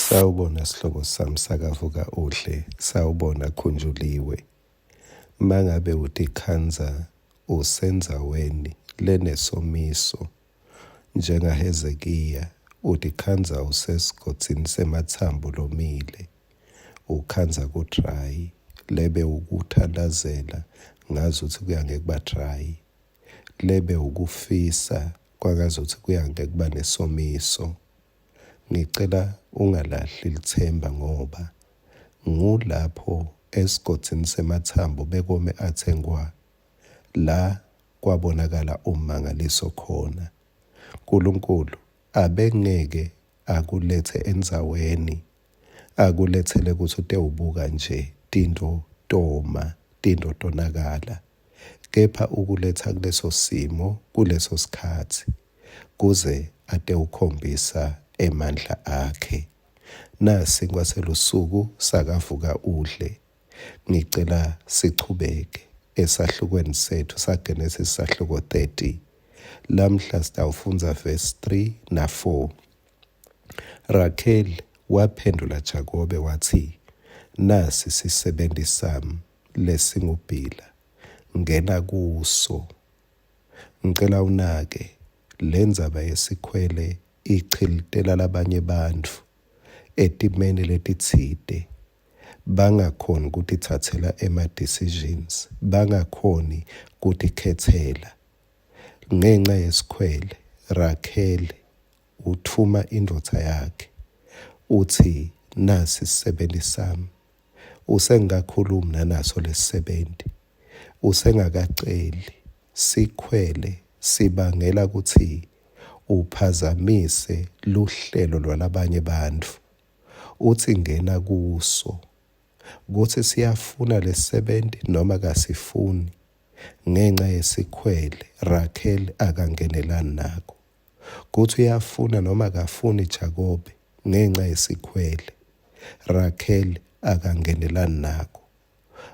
Sawubona sihlobo sami sakavuka udle, sawubona Khunjuliwe. Mangabe utikhandza usendzaweni lenesomiso njengaHezekiya, utikhandza usesigodzini sematsambo lomile, ukhandza ku-dry, lebe ukuthandazela ngazuthi kuya ngekuba dry, lebe ukufisa kwakazuthi kuya ngekuba nesomiso. Ngicela ungalahli litsemba ngoba ngulapho esigodzini sematsambo bekome atse ngwa, la kwabonakala ummangaliso khona. Nkulunkulu abengeke akuletse endzaweni akuletsele kutsi utewubuka nje tintfo toma, tintfo tonakala, kepha ukuletsa kuleso simo kuleso sikhatsi kuze atewukhombisa emandla akhe. Nasinkwa selusuku sakavuka udle. Ngicela sichubeke esahlukweni setfu saGenesis sahluko 30. Lamhla sitawufundza verse 3 na 4. Rakheli waphendvula Jakobe watsi, Nasi sisebenti sami lesinguBhila, ngena kuso. Ngicela unake, lendzaba yesikhwele ichilitela labanye bantfu etimeni letitsite bangakhoni kutitsatsela ema-decisions, bangakhoni kutikhetsela. Ngenca yesikhwele, Rakheli utfuma indvodza yakhe utsi, Nasi sisebenti sami. Usengakakhulumi nanaso lesisebenti. Usengakaceli, sikhwele sibangela kutsi uphazamise luhlelo lwalabanye bantfu. Utsi ngena kuso kutsi siyafuna lesisebenti noma kasifuni. Ngenca yesikhwele, Rakheli akangenelani nako. Kutsi uyafuna noma akafuni Jakobe ngenca yesikhwele, Rakheli akangenelani nako.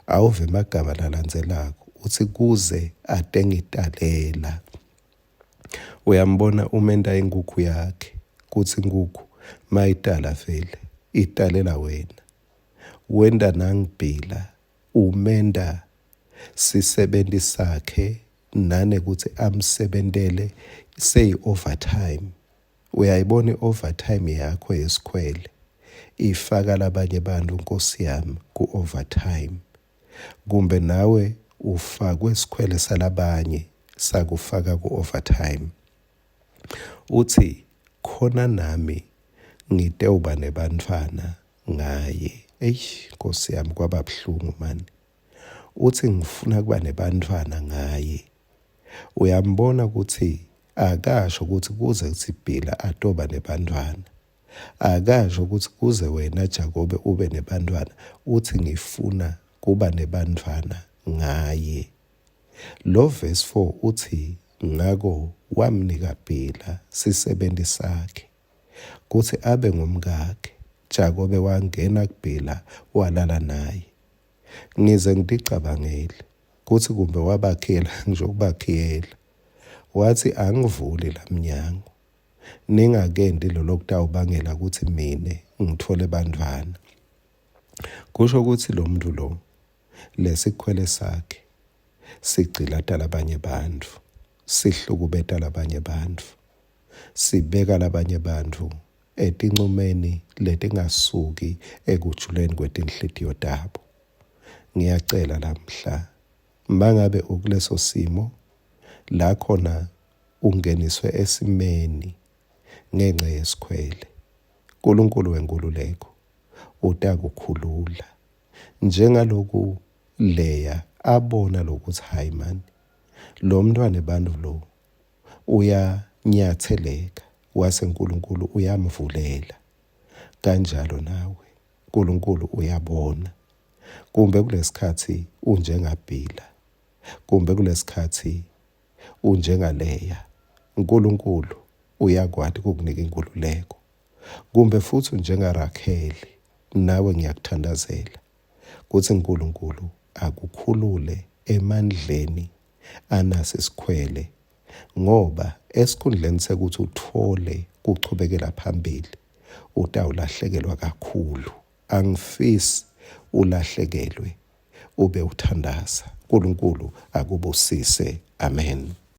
Awuve emagama lalandzelako utsi kuze atengitalela. Uyambona umenta inkhukhu yakhe kutsi inkhukhu mayitala vele italela wena. Wenta nangibhila umenta sisebenti sakhe nanekutsi amsebentele seyi-overtime. Uyayibona i-overtime yakho yesikhwele ifaka labanye bantfu nkosi yami ku-overtime kumbe nawe ufakwe sikhwele salabanye sakufaka ku-overtime. Utsi khona nami ngitewuba nebantfwana ngaye. Eish nkosi yami kwaba buhlungu mani. Utsi ngifuna kuba nebantfwana ngaye. Uyambona kutsi akasho kutsi kuze kutsi Bhila atoba nebantfwana. Akasho kutsi kuze wena Jakobe ube nebantfwana, utsi ngifuna kuba nebantfwana ngaye. Lo verse 4 utsi ngako wamnika Bhila sisebenti sakhe kutsi abe ngumkakhe. Jakobe wangena kuBhila walala naye. Ngize ngiticabangele kutsi kumbe wabakhiyela ngisho ukubakhiyela. Watsi angivuli lamnyango. Ningakenti lolokutawubangela kutsi mine ngitfole bantfwana. Kusho kutsi lo muntu lo lesikhwele sakhe sigcilata labanye bantfu, sihlukubeta labanye bantfu, sibeka labanye bantfu etincumeni letingasuki ekujuleni kwetinhlitiyo tabo. Ngiyacela lamhla mangabe ukuleso simo la khona ungeniswe esimeni ngenca yesikhwele, Nkulunkulu wenkululeko utakukhulula njengaloku Leya abona lokuthi hayi mani lo mntwana ebantfu lo Uyanyatseleka, wase Nkulunkulu uyamvulela. Kanjalo nawe, Nkulunkulu uyabona. Kumbe kulesikhatsi unjengaBhila, kumbe kulesikhatsi unjengaLeya, Nkulunkulu uyakwati kukunika inkhululeko. Kumbe futsi unjengaRakheli, nawe ngiyakuthandazela kutsi Nkulunkulu akukhulule emandleni anasi sikhwele ngoba esikhundleni sekuthi utfole kuchubekela phambili Utawulahlekelwa kakhulu. Angifisi ulahlekelwe ube uthandaza. Nkulunkulu akubusise. Amen.